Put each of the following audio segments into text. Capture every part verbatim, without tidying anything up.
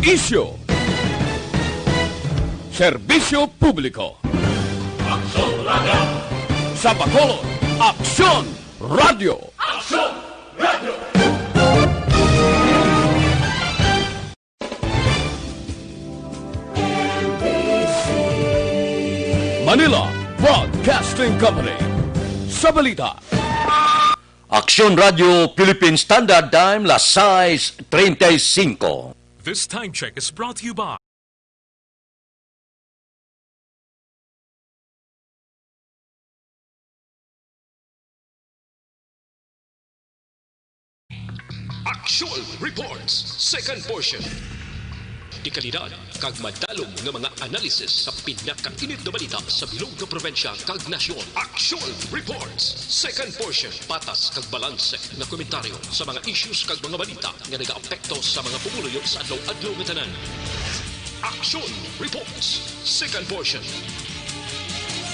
Isyu. Serbisyo publiko. Aksyon Radio. Sa Bacolod, Aksyon Radio. Aksyon Radio. Manila Broadcasting Company. Sa balita. Aksyon Radio Philippine Standard Time, las sais treinta y cinco. This time check is brought to you by Aksyon Reports, second portion. Dekalidad kag madalom nga mga analysis sa pinakainit nga balita sa bilog nga probinsya kag nasyon. Aksyon Reports, second portion. Patas kag balanse nga komentaryo sa mga issues kag mga balita nga nagaapekto sa mga pumuluyo sa adlaw-adlaw nga tanan. Aksyon Reports, second portion.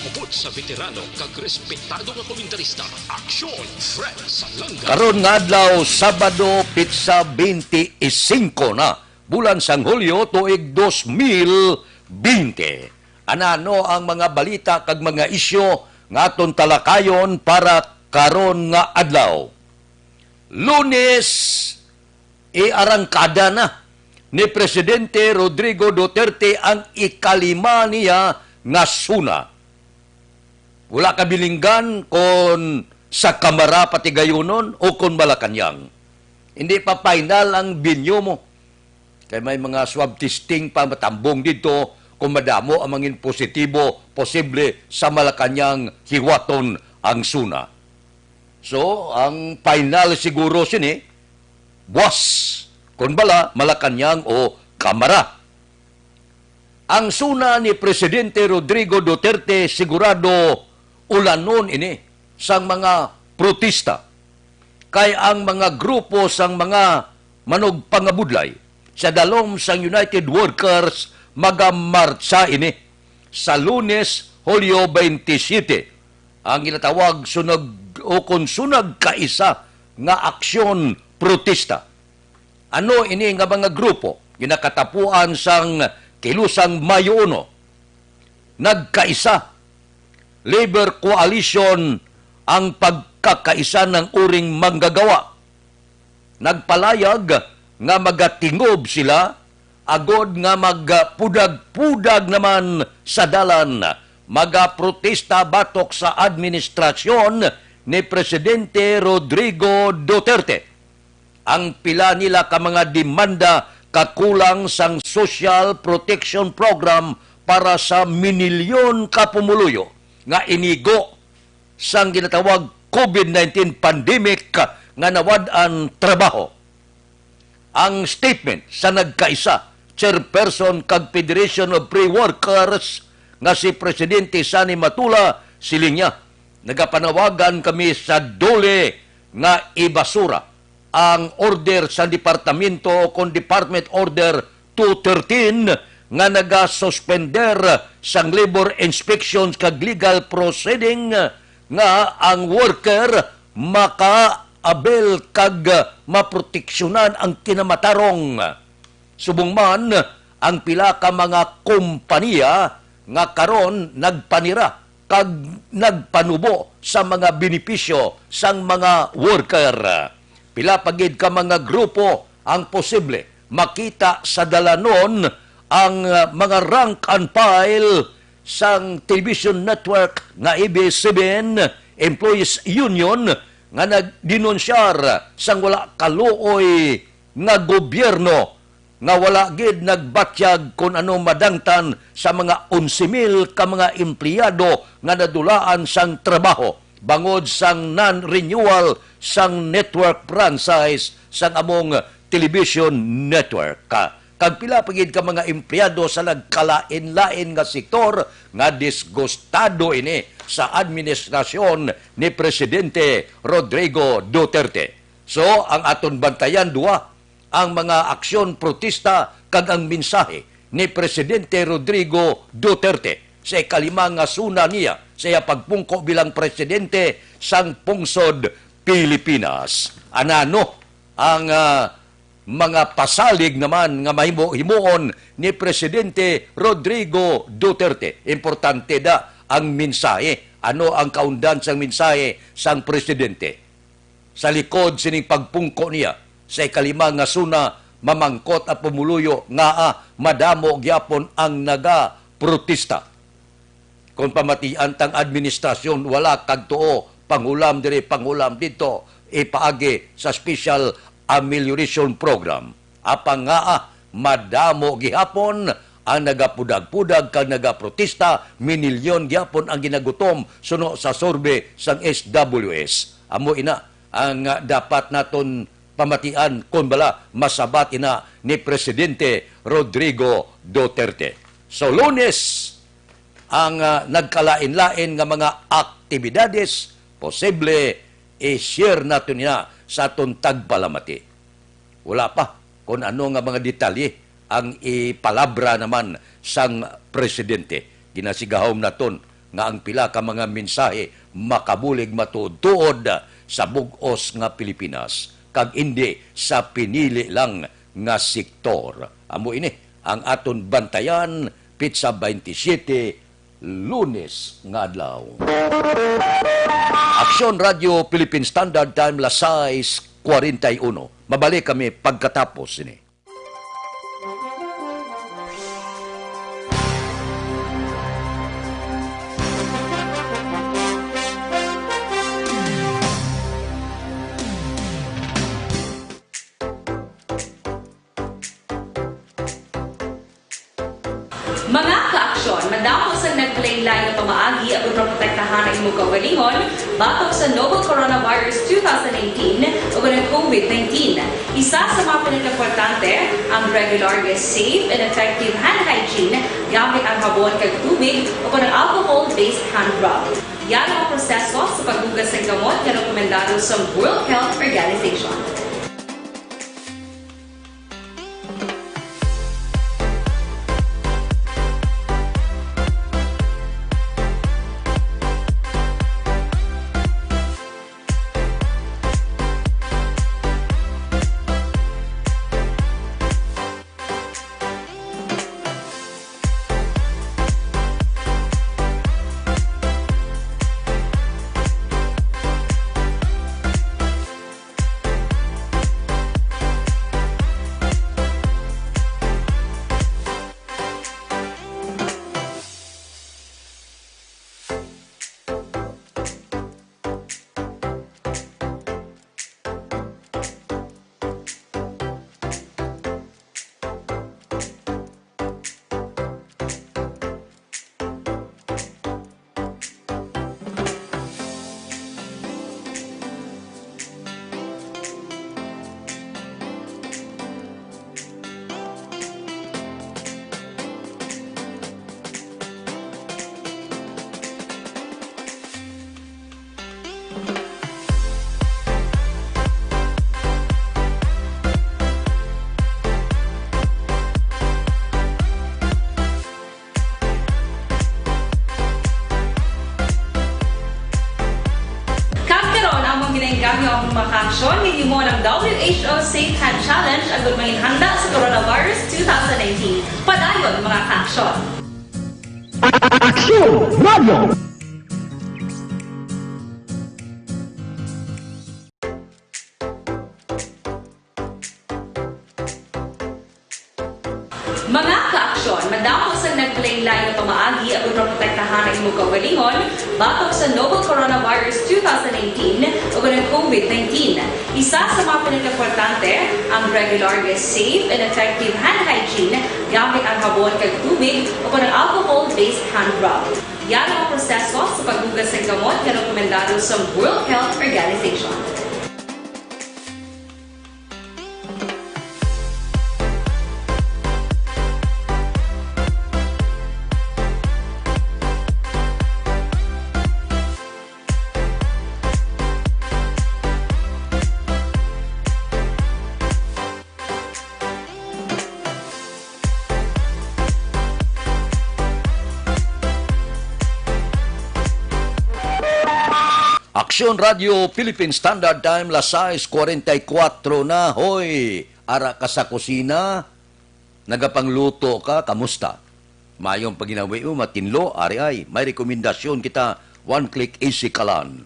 Upod sa veterano kag respetado nga komentarista, Aksyon Fred Salanga. Karon nga adlaw, Sabado, pitsa twenty-five na, bulan sang Hulyo, tuig dos mil bente. Anano ang mga balita kag mga isyu nga aton talakayon para karon nga adlaw? Lunes, iarangkada na ni Presidente Rodrigo Duterte ang ikalima niya nga SONA. Wala kabilinggan kon sa Kamara patigayunon o kon Malacañang. Hindi pa final ang venue mo. Kay may mga swab testing pa matambong dito. Kung madamo ang mangin positibo, posible sa Malacañang hiwaton ang SONA. So, ang final siguro sini, buwas, kon bala, Malacañang o Kamara. Ang SONA ni Presidente Rodrigo Duterte sigurado ulanon ini sang mga protesta, kay ang mga grupo sang mga manugpangabudlay sa dalom sang United Workers magamartsa ini sa Lunes, Hulyo twenty-seven, ang ginatawag sunag o kon sunag kaisa nga aksyon protesta. Ano ini nga mga grupo? Ginakatapuan sang kilusang Mayo uno. Nagkaisa, Labor Coalition ang pagkakaisa ng uring manggagawa. Nagpalayag nga magatingob sila agod nga magpudag-pudag naman sa dalan, magaprotesta batok sa administrasyon ni Presidente Rodrigo Duterte. Ang pila nila ka mga demanda kakulang sang Social Protection Program para sa minilyon ka pumuluyo nga inigo sang ginatawag COVID nineteen pandemic nga nawad-an trabaho. Ang statement sa nagkaisa, chairperson kag Federation of Free Workers nga si Presidente Sonny Matula, siling niya, "Nagapanawagan kami sa DOLE nga ibasura ang order sa departamento o kon Department Order two thirteen nga nagasuspender sang labor inspections kag legal proceeding nga ang worker maka-abel kag maproteksyonan ang kinamatarong." Subong man, ang pila ka mga kompaniya nga karon nagpanira kag nagpanubo sa mga benepisyo sang mga worker. Pila pa gid ka mga grupo ang posible makita sa dalanon ang, ah, mga rank and file sang television network nga A B S C B N Employees Union nga nagdenunsyar sang wala kaluoy nga gobyerno nga wala gid nagbatyag kon ano madangtan sa mga onse mil ka mga empleyado nga nadulaan sang trabaho bangod sang non-renewal sang network franchise sang among television network. Kag pila pa gid ka mga empleyado sa nagkalain-lain nga sektor nga disgustado ini sa administrasyon ni Presidente Rodrigo Duterte. So, ang aton bantayan, duha ang mga aksyon protesta kag ang mensahe ni Presidente Rodrigo Duterte sa ikalima nga SONA niya sa iya pagpungko bilang presidente sang pungsod Pilipinas. Anano ang, ah, mga pasalig naman nga mahimo-himuon ni Presidente Rodrigo Duterte. Importante da ang mensahe. Ano ang kaundan sang mensahe sang presidente? Sa likod sining pagpungko niya sa ikalima nga SONA, mamangkot ang pumuluyo nga, ah, madamo gyapon ang nagaprotesta. Kung pamatian tang administrasyon, wala kag tuo, panghulam diri, panghulam didto, ipaagi sa special amelioration program. Apang ngaa, madamo gihapon ang nagapudag-pudag kag nagaprotesta, minilyon gihapon ang ginagutom suno sa survey sang S W S. Amo ina ang, ah, dapat naton pamatian kon bala masabat ina ni Presidente Rodrigo Duterte. So, Lunes, ang, ah, nagkalain-lain nga mga aktibidades, posible i-share naton ina sa aton tagpalamati. Wala pa kon ano nga mga detalye ang ipalabra naman sang presidente. Ginasigahom naton nga ang pila ka mga mensahe makabulig matuod-tuod sa bug-os nga Pilipinas, kag indi sa pinili lang nga sektor. Amo ini ang aton bantayan, pitsa twenty-seven, Lunes nga adlaw. Aksyon Radio Philippine Standard Time, las sais cuarenta y uno. Mabalik kami pagkatapos sini. Mga kaaksyon, madamo sang naglain-lain nga pamaagi agud maprotektahan ang imo kaugalingon batok sa novel coronavirus two thousand nineteen ug ang COVID nineteen. Isa sa mga pinakaimportante, ang regular nga safe and effective hand hygiene gamit ang habon kag tubig o kon ang alcohol-based hand rub. Yara ang proseso sa paghugas sang kamot nga rekomendado sa World Health Organization. Kag karon, amon ginaengganyo ang mga kaaksyon nga ginhimo ng W H O Safe Hand Challenge agud manginhanda sa coronavirus two thousand nineteen. Padayon, mga kaaksyon. Aksyon Radio! Mga kaaksyon, madamo sang naglain-lain nga pamaagi agud maprotektahan ang imo kaugalingon batok sa novel coronavirus two thousand nineteen o ang COVID nineteen. Isa sa mga pinakaimportante, ang regular nga safe and effective hand hygiene gamit ang habon kag tubig o kon ang alcohol-based hand rub. Yara ang proseso sa paghugas sang kamot nga rekomendado sa World Health Organization. Aksyon Radio Philippine Standard Time, las sais cuarenta y cuatro na. Hoy, ara ka sa kusina, nagapangluto ka, kamusta? Mayong paginawi mo, matinlo, ari ay, may rekomendasyon kita, One Click Easy Kalan.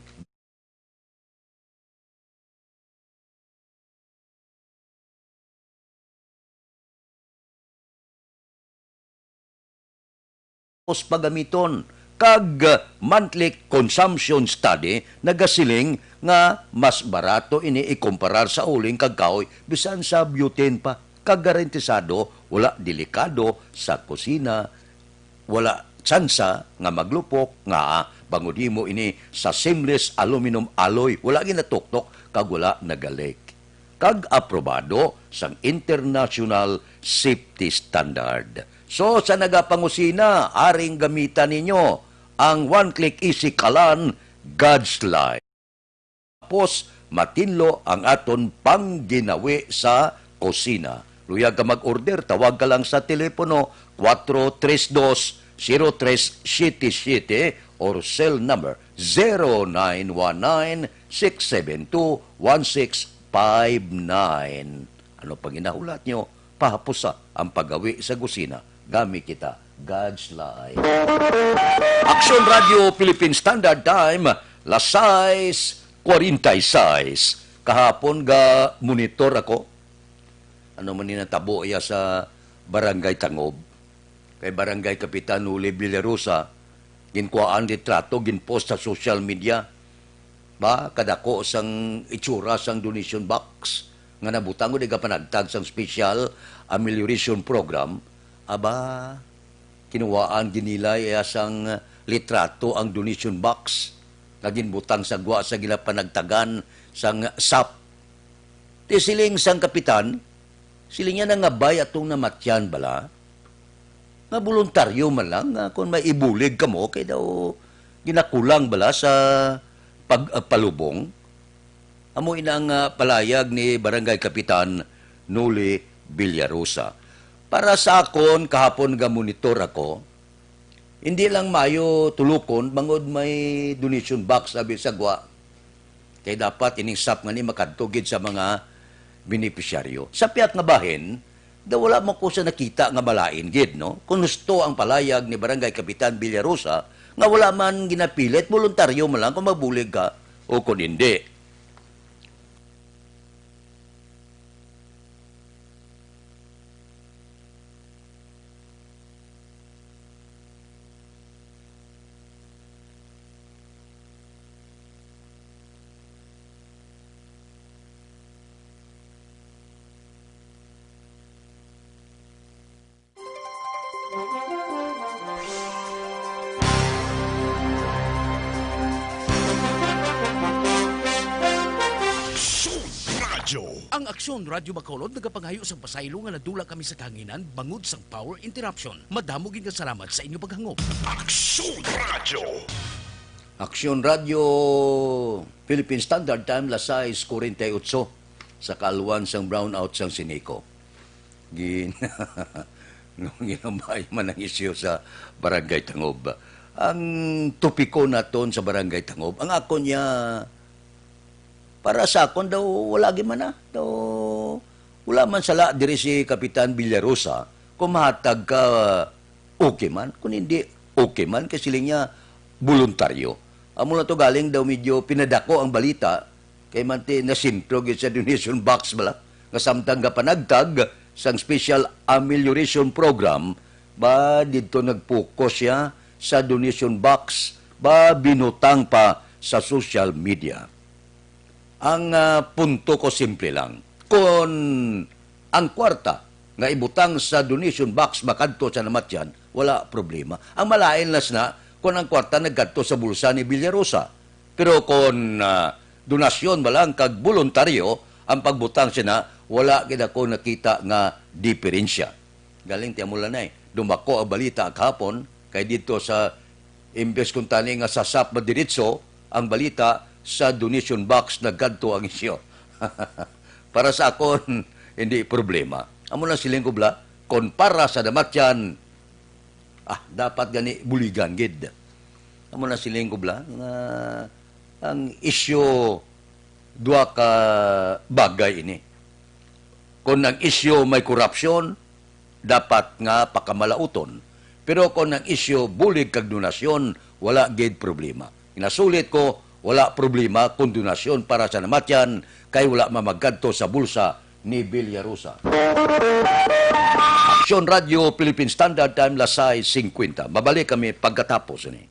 Tapos pagamiton, kag monthly consumption study nagasiling nga mas barato ini ikumparar sa uling kag kahoy bisan sa butane pa, kag garantisado wala delikado sa kusina, wala tsansa nga maglupok nga bangod himo ini sa seamless aluminum alloy, wala ginatuktok kag wala nagalek, kag aprobado sang international safety standard. So, sa nagapangusina, aring gamitan ninyo ang One Click Easy Kalan, God's Light. Tapos, matinlo ang aton pangginawi sa kusina. Luyag ka mag-order, tawag ka lang sa telepono four three two, zero three seven seven or cell number zero nine one nine, six seven two, one six five nine. Ano pang ginahulat nyo? Pahapusa ang paggawi sa kusina. Gamit kita, God's Light. Action Radio Philippine Standard Time, las sais cuarenta y seis. Kahapon ga monitor ako. Ano man ni natabo iya sa Barangay Tangob? Kay Barangay Kapitan Noli Villarosa, ginkuhaan litrato, ginpost sa social media. Ba, kadako sang itsura sang donation box nga nabutang o di ka panagtag sang special amelioration program. Aba, kinuwaan, ginilay iya sang litrato ang donation box nga ginbutang sa gwa sa ginapanagtagan sang sap. Ti siling sang kapitan, siling niya, nangabay atong namatyan bala nga boluntaryo man lang nga kon may ibulig kamo kay daw ginakulang bala sa pag-, ah, palubong. Amo ina ang, ah, palayag ni Barangay Kapitan Noli Villarosa. Para sa akon, kahapon nga monitor ako, hindi lang maayo tulokon bangod may donation box abi sa gwa. Kay dapat ining sap nga ni makadto gid sa mga benepisyaryo. Sa pihak nga bahin, daw wala man ko sa nakita nga malain gid, no? Kung husto ang palayag ni Barangay Kapitan Villarosa, nga wala man ginapilit, boluntaryo man lang kung magbulig ka o kung hindi. Aksyon Radio. Ang Aksyon Radio Bacolod nagapangayo sang pasaylo nga nadula kami sa kahanginan bangod sang power interruption. Madamo gid nga salamat sa inyo paghangop. Aksyon Radio. Aksyon Radio, Philippine Standard Time, las sais cuarenta y ocho, sa kaalwan sang brownout sang Sineco. Gin-, no, ginambay man ang isyu sa Barangay Tangob. Ang topiko naton sa Barangay Tangob, ang akon niya, para sa akon daw, wala gid man na. Daw, wala man sala diri si Kapitan Villarosa kung mahatag ka, okay man. Kung hindi, okay man. Kay siling niya, boluntaryo. Amo lang to galing daw medyo pinadako ang balita. Kay manti nasentro gid sa donation box bala, nga samtang gapanagtag sang special amelioration program, ba, didto nag-focus siya sa donation box, ba, binutang pa sa social media. Ang, ah, punto ko simple lang. Kon ang kwarta nga ibutang sa donation box makadto sa namatyan, wala problema. Ang malain lang sina kon ang kwarta nagkadto sa bulsa ni Villarosa. Pero kon, ah, donasyon ba lang kag boluntaryo ang pagbutang sina, wala gid ako nakita nga diferensya. Galing ti amo lang na eh. Dumako ang balita kahapon, kay dito sa, imbes kuntani nga sa sap madiritso ang balita, sa donation box nagkadto ang isyu. Para sa akon, hindi problema. Amo lang siling ko bala, kon para sa namatyan, ah, dapat gani buligan gid. Amo lang siling ko bala, nga ang isyu, duha ka bagay ini. Kung ang isyu may korupsyon, dapat nga pakamalaoton. Pero kung ang isyu bulig kag donasyon, wala gid problema. Ginasulit ko, wala problema kung donasyon para sa namatyan kay wala mamagkadto sa bulsa ni Villarosa. Aksyon Radio, Philippine Standard Time, las sais singkwenta. Mabalik kami pagkatapos ni.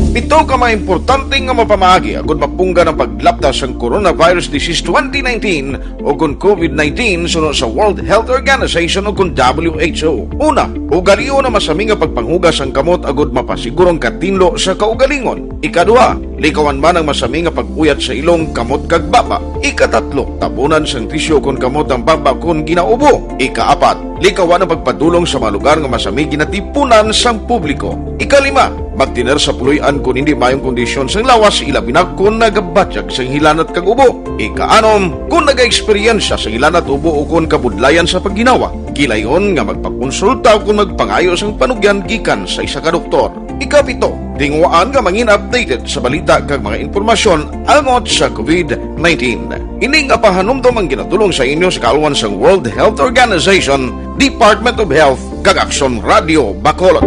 Pito ka mga importante nga mapamaagi agud mapunggan ang paglapta sang coronavirus disease twenty nineteen o kon covid nineteen suno sa World Health Organization o kon W H O. Una, ugalion ang masami nga pagpanghugas sang kamot agud mapasiguro ang katinlo sa kaugalingon. Ikaduha, likawan man ang masami nga pag-uyat sa ilong, kamot, kag baba. Ikatatlo, tabunan sang tisyu kon kamot ang baba kon ginaubo. Ikaapat, likawan ang pagpadulong sa mga lugar nga masami ginatipunan sang publiko. Ikalima, magtener sa puloy-an kon hindi maayong kondisyon sang lawas, ilabi na kon nagabatyag sang hilanat kag ubo. Ikaanom, kon nagaeksperyensya sang hilanat, ubo, o kon kabudlayan sa pagginawa, gilayon nga magpakonsulta o kon magpangayo sang panugyan gikan sa isa ka doktor. Ikapito, tinguhaan nga mangin updated sa balita kag mga impormasyon angot sa covid nineteen. Ini nga pahanumdom ang ginatulong sa inyo sa kaalwan sang World Health Organization, Department of Health, kag Aksyon Radio Bacolod.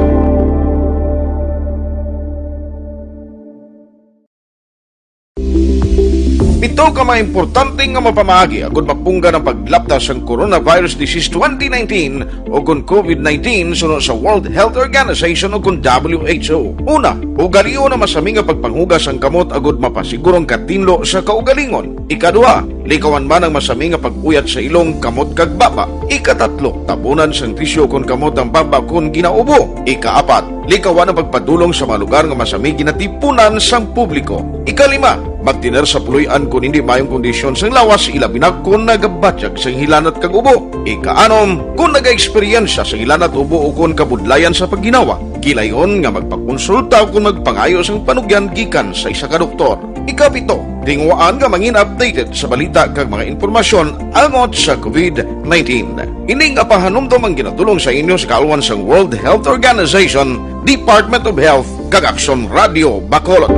Pito ka mga importante nga mapamaagi agud mapunggan ang paglapta sang coronavirus disease twenty nineteen o kon covid nineteen suno sa World Health Organization o kon W H O. Una, ugalion ang masami nga pagpanghugas sang kamot agud mapasiguro ang katinlo sa kaugalingon. Ikaduha, likawan man ang masami nga pag-uyat sa ilong, kamot, kag baba. Ikatatlo, tabunan sang tisyu kon kamot ang baba kon ginaubo. Ikaapat, likawan ang pagpadulong sa mga lugar nga masami ginatipunan sang publiko. Ikalima, magtener sa puloy-an kon hindi maayong kondisyon sang lawas, ilabi na kon nagabatyag sang hilanat kag ubo. Ikaanom, kon nagaeksperyensya sang hilanat, ubo, o kon kabudlayan sa pagginawa, gilayon nga magpakonsulta o kon magpangayo sang panugyan gikan sa isa ka doktor. Ikapito, tinguhaan nga mangin updated sa balita kag mga impormasyon angot sa covid nineteen. Ini nga pahanumdom ang ginatulong sa inyo sa kaalwan sang World Health Organization, Department of Health, kag Aksyon Radio Bacolod.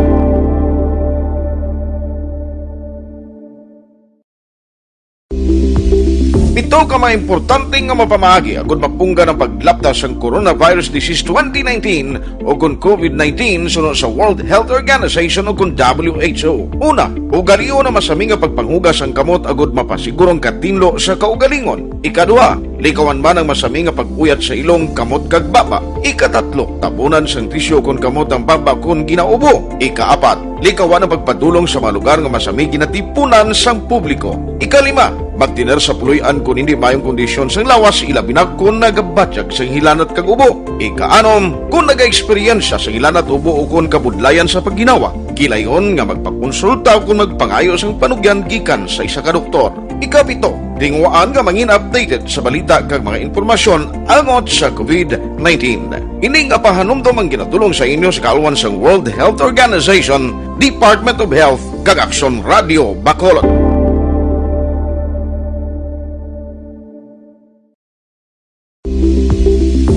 Pito ka mga importante nga mapamaagi agud mapunggan ang paglapta sang coronavirus disease twenty nineteen o kon covid nineteen suno sa World Health Organization o kon W H O. Una, ugalion ang masami nga pagpanghugas sang kamot agud mapasiguro ang katinlo sa kaugalingon. Ikaduha, likawan man ang masami nga pag-uyat sa ilong, kamot, kag baba. Ikatatlo, tabunan sang tisyu kon kamot ang baba kon ginaubo. Ikaapat, likawan ang pagpadulong sa mga lugar nga masami ginatipunan sang publiko. Ikalima, magtener sa puloy-an kon hindi maayong kondisyon sang lawas, ilabi na kon nagabatyag sang hilanat kag ubo. Ikaanom, kon nagaeksperyensya sang hilanat, ubo, o kon kabudlayan sa pagginawa, gilayon nga magpakonsulta o kon magpangayo sang panugyan gikan sa isa ka doktor. Ikapito, tinguhaan nga mangin updated sa balita kag mga impormasyon angot sa covid nineteen. Ini nga pahanumdom ang ginatulong sa inyo sa kaalwan sang World Health Organization, Department of Health, kag Aksyon Radio Bacolod.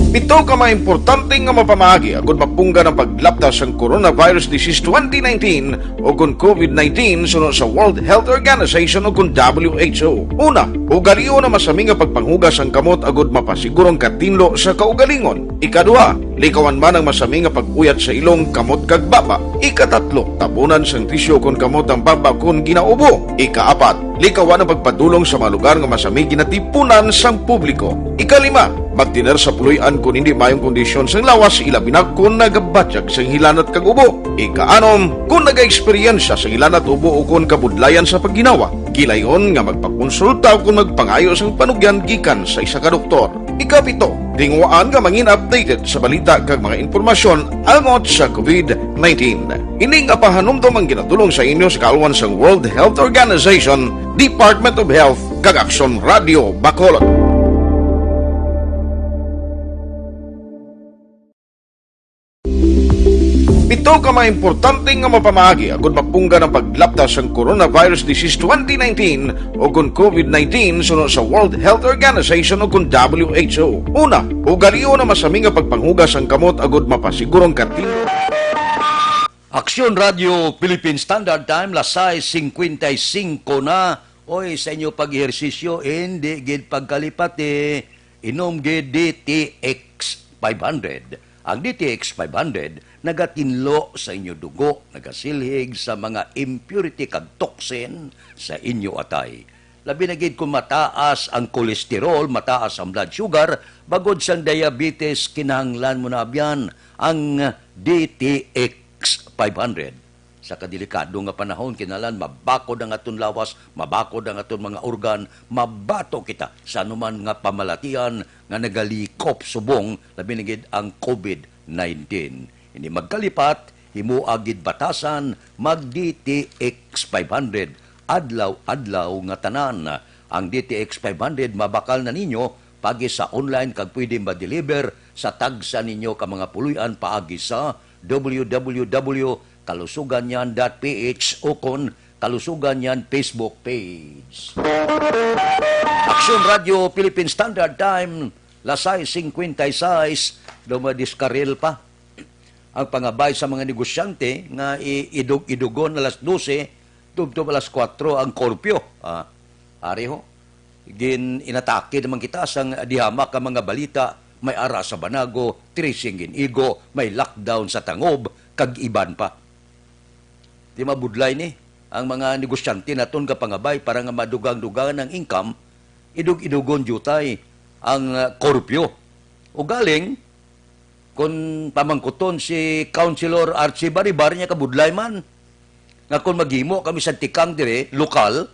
Pito ka mga importante nga mapamaagi agud mapunggan ang paglapta sang coronavirus disease twenty nineteen o kon covid nineteen suno sa World Health Organization o kon W H O. Una, ugalion ang masami nga pagpanghugas sang kamot agud mapasiguro ang katinlo sa kaugalingon. Ikaduha, likawan man ang masami nga pag-uyat sa ilong, kamot, kag baba. Ikatatlo, tabunan sang tisyu kon kamot ang baba kon ginaubo. Ikaapat, likawan ang pagpadulong sa mga lugar nga masami ginatipunan sang publiko. Ikalima, magtener sa puloy-an kon hindi maayong kondisyon sang lawas, ilabi na kon nagabatyag sang hilanat kag ubo. Ikaanom, kon nagaeksperyensya sang hilanat, ubo, o kon kabudlayan sa pagginawa, gilayon nga magpakonsulta o kon magpangayo sang panugyan gikan sa isa ka doktor. Ikapito, tinguhaan nga mangin updated sa balita kag mga impormasyon angot sa covid nineteen. Ini nga pahanumdom ang ginatulong sa inyo sa kaalwan sang World Health Organization, Department of Health, kag Aksyon Radio Bacolod. Pito Ano ka mga importante nga mapamaagi agud mapunggan ang paglapta sang coronavirus disease twenty nineteen o kon COVID nineteen suno sa World Health Organization o kon W H O? Una, ugalion ang masami nga pagpanghugas sang kamot agud mapasiguro ang kardin. Aksyon Radio Philippine Standard Time, las sais cincuenta y cinco na. Oy, sa inyo pag-ehersisyo, hindi gid pagkalipati. Inom gid D T X five hundred. Ang D T X five hundred nagatinlo sa inyo dugo, nagasilhig sa mga impurity kag toxin sa inyo atay. Labi na gid kung mataas ang kolesterol, mataas ang blood sugar, bagod sang diabetes, kinahanglan mo na abyan ang D T X five hundred. Sa kadelikado nga panahon, kinahanglan mabakod ang aton lawas, mabakod ang aton mga organ, mabato kita sa anuman nga pamalatian nga nagalikop subong, labi na gid ang COVID nineteen. Hindi magkalipat, himoa gid batasan, mag D T X five hundred, adlaw-adlaw nga tanan. Ang D T X five hundred mabakal na ninyo pagi sa online kag pwede ma-deliver sa tagsa ninyo ka mga puloy-an paagi sa W W W kalusuganyan dot P H o kon Kalusuganyan Facebook page. Aksyon Radio Philippine Standard Time, las sais cincuenta y seis, dumadiskaril pa ang pangabay sa mga negosyante nga i-, idog-idogon alas dose, tubtob alas kuwatro ang korpyo. Ah, ari ho, gin-inatake naman kita sang dihamak nga mga balita, may ara sa Banago, tracing gin-igo, may lockdown sa Tangob, kag iban pa. Di mabudlay ni ang mga negosyante naton gapangabay para nga madugang-dugangan ang income, idog-idogon diutay ang, ah, korpyo. Ugaling, kun pamangkuton si Councilor Archie Baribar, niya kabudlay man nga kun maghimo kami sa tikang dire, lokal,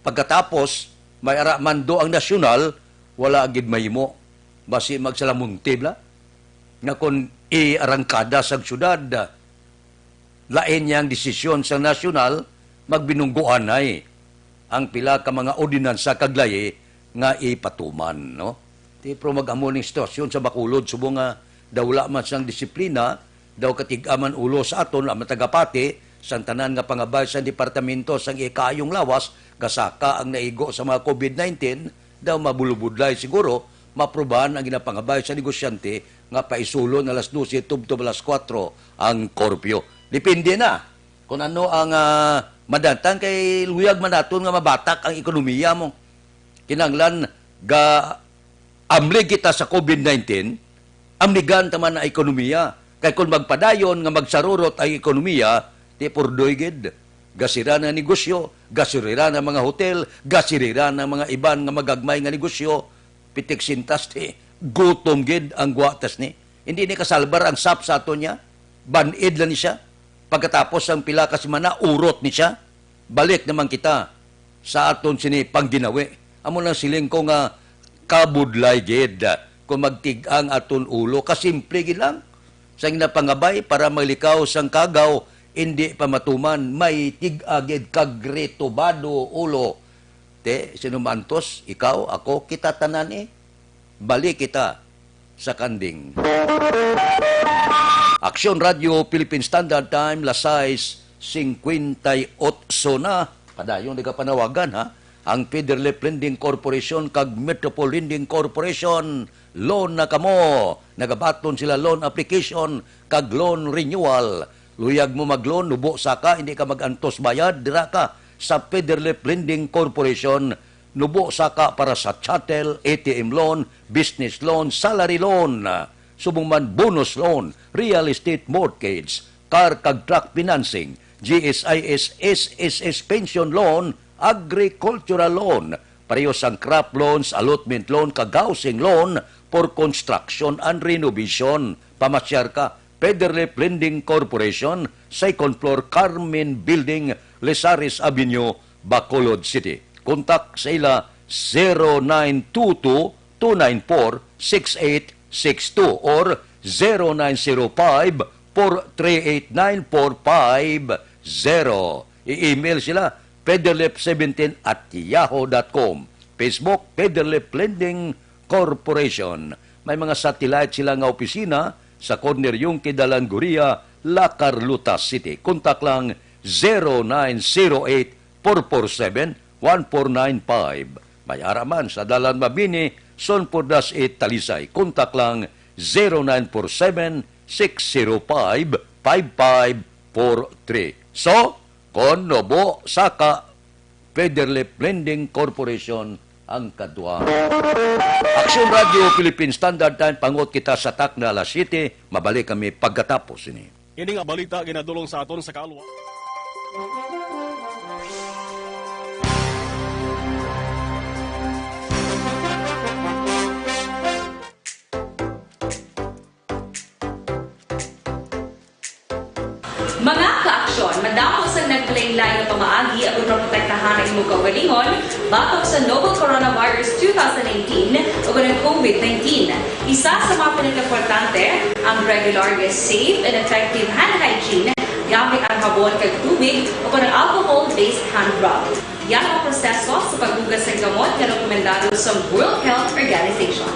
pagkatapos may ara mando ang nasyonal, wala gid mahimo. Basi magsalamunti bala nga kun iarangkada sa syudad, lain niya ang desisyon sa nasyonal, magbinungguanay ang pila ka mga ordinansa kag layi nga ipatuman, no? Ti, pero mag-amo ning sitwasyon sa Bacolod, subong nga daw wala man sang disiplina, daw katig-a man ulo sa aton, ang mga tagapati, sang tanan nga pangabay sang departamento sang ikaayong lawas, gasaka ang naigo sa mga COVID nineteen, daw mabulubudlay siguro, maprobahan ang ginapangabay sa negosyante nga paisulon alas dose tubtob alas kuwatro ang korpyo. Depende na kung ano ang, ah, madantang kay luyag man naton nga mabatak ang ekonomiya mo. Kinahanglan ga amlig kita sa COVID nineteen, amligan ta man ang ekonomiya. Kay kung magpadayon nga magsarurot ang ekonomiya, ti purdoy gid. Gasira na negosyo, gasira na mga hotel, gasira na mga iban nga magagmay nga negosyo, pitik sintas ti gutom gid ang guwatas ni. Hindi ni kasalbar ang sap sa aton niya. Banid lang ni siya. Pagkatapos ang pila ka semana, urot ni siya. Balik naman kita sa aton sini pangginawi. Amo nang siling ko nga kabudlay gid kung magtig-ang aton ulo. Kasimple gid lang. Sang napangabay para malikaw sang kagaw, hindi pa matuman, may tig-a gid kag retubado ulo. Te, sino mantos? Ikaw, ako, kita tanan eh. Balik kita sa kanding. Aksyon Radio Philippine Standard Time, las sais cincuenta y ocho na. Padayon nagapanawagan, ha? Ang Federal Lending Corporation kag Metropole Lending Corporation, loan na kamo. Nagabaton sila loan application kag loan renewal. Luyag mo mag-loan, nubo sa ka, hindi ka mag-antos bayad, dira ka sa Federal Lending Corporation. Nubo sa ka para sa chattel, A T M loan, business loan, salary loan, subong man bonus loan, real estate mortgage, car kag truck financing, G S I S, S S S pension loan, agricultural loan, pareho sang crop loans, allotment loan, kag housing loan for construction and renovation. Pamasyar ka, Federal Lending Corporation, second floor, Carmen Building, Lizares Avenue, Bacolod City. Kontak sa ila zero nine two two, two nine four, six eight six two or zero nine zero five, four three eight nine four five zero. I-email sila, federlep seventeen at yahoo dot com. Facebook, Federlep Lending Corporation. May mga satellite sila nga opisina sa corner Yungque Dalan Goria, La Carlota City. Kontak lang zero nine zero eight, four four seven, one four nine five. May ara man sa Dalan Mabini, Son Pordas eight, Talisay. Kontak lang zero nine four seven, six zero five, five five four three. So, kon nubo sa ka Federlip Lending Corporation ang kadwa. Aksyon Radio Philippine Standard Time, pangot kita sa takna alas siyete. Mabalik kami pagkatapos ini. Ini nga balita ginadulong sa aton sa kalwa. Mga kaaksyon, madamo sang naglain-lain nga pamaagi aron maprotektahan ang imong kaugalingon batok sa novel coronavirus two thousand nineteen ug ang COVID nineteen. Isa sa mga pinakaimportante, ang regular nga safe and effective hand hygiene gamit ang habon kag tubig o kon ang alcohol-based hand rub. Yan ang proseso sa paghugas sang gamot nga rekomendado sa World Health Organization.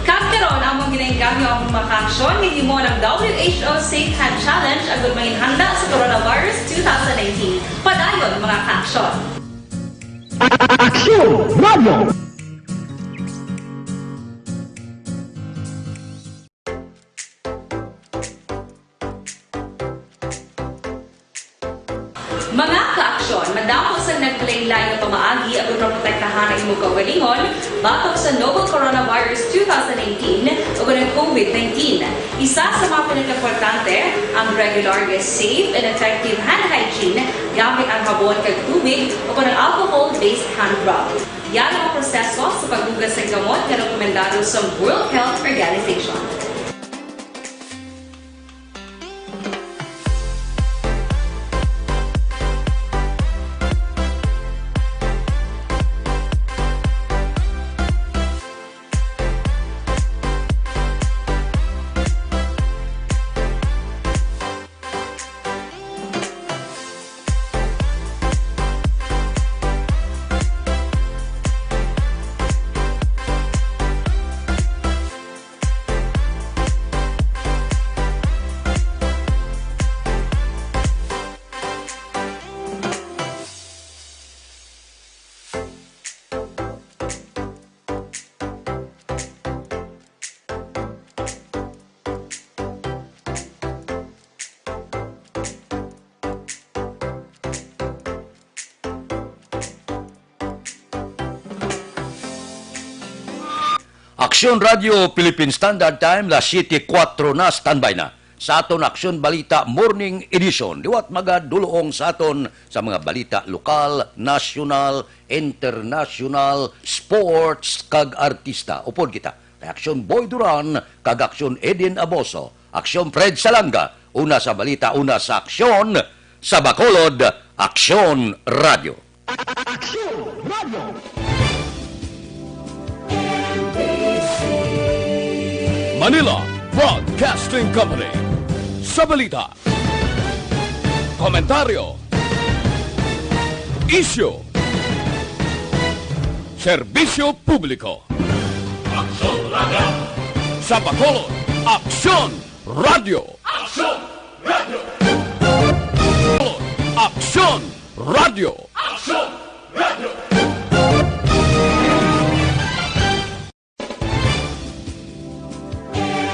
Kag karon, among ginaengganyo ang mga kaaksyon nga himo ng W H O Safe Hand Challenge agud manginhanda sa coronavirus two thousand nineteen. Padayon, mga kaaksyon. Aksyon Radio! Mga kaaksyon, madamo sang naglain-lain nga pamaagi aron maprotektahan ang imong kaugalingon batok sa novel coronavirus two thousand nineteen ug ang COVID nineteen. Isa sa mga pinakaimportante, ang regular nga safe and effective hand hygiene gamit ang habon kag tubig o kon ang alcohol-based hand rub. Yan ang proseso sa paghugas sa gamot nga rekomendado sa World Health Organization. Aksyon Radio Philippine Standard Time, las siyete kuwatro na, standby na sa aton Aksyon Balita Morning Edition. Liwat magaduloong sa aton sa mga balita lokal, nasyonal, internasyonal, sports, kag artista. Upod kita kay Aksyon Boy Duran kag Aksyon Eden Aboso, Aksyon Fred Salanga, una sa balita, una sa aksyon, sa Bacolod, Aksyon Radio. Aksyon Radio. Manila Broadcasting Company. Sa balita, komentaryo, Isyu. Serbisyo publiko. Aksyon Radio. Sa Bacolod, Aksyon Radio. Aksyon Radio. Aksyon Radio. Aksyon